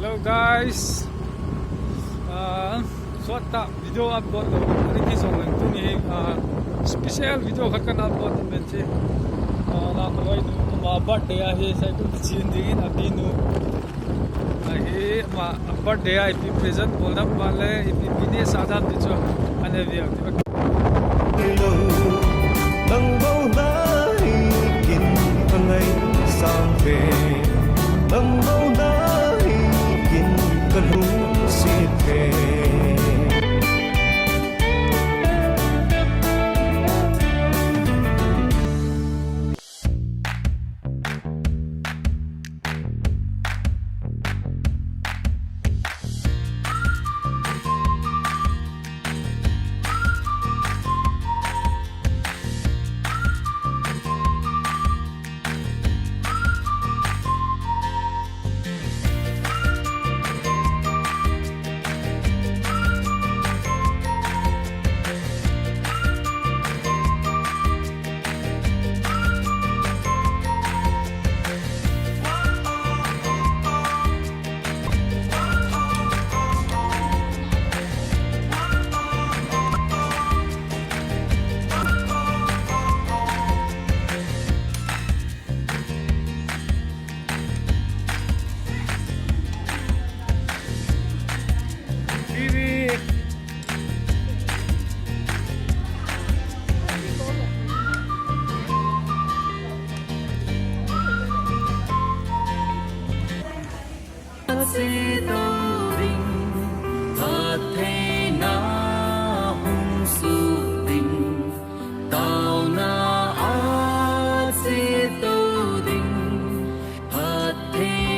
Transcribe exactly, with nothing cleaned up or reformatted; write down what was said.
Hello guys. Ah, sot tah video upload lou. Ani kijong leng tuni, ah, special video khat kan upload in ben che. Ah, la ko loi nu ma birthday ahi, sai ko chin ding in abi nu. Ahi ma birthday a ipi present bol dam ba le ipi business a dam ti chu. Ane view ti. Nang bou na hi kin ka ngaisang ve. Nang bou na hi kin ka lungset ve.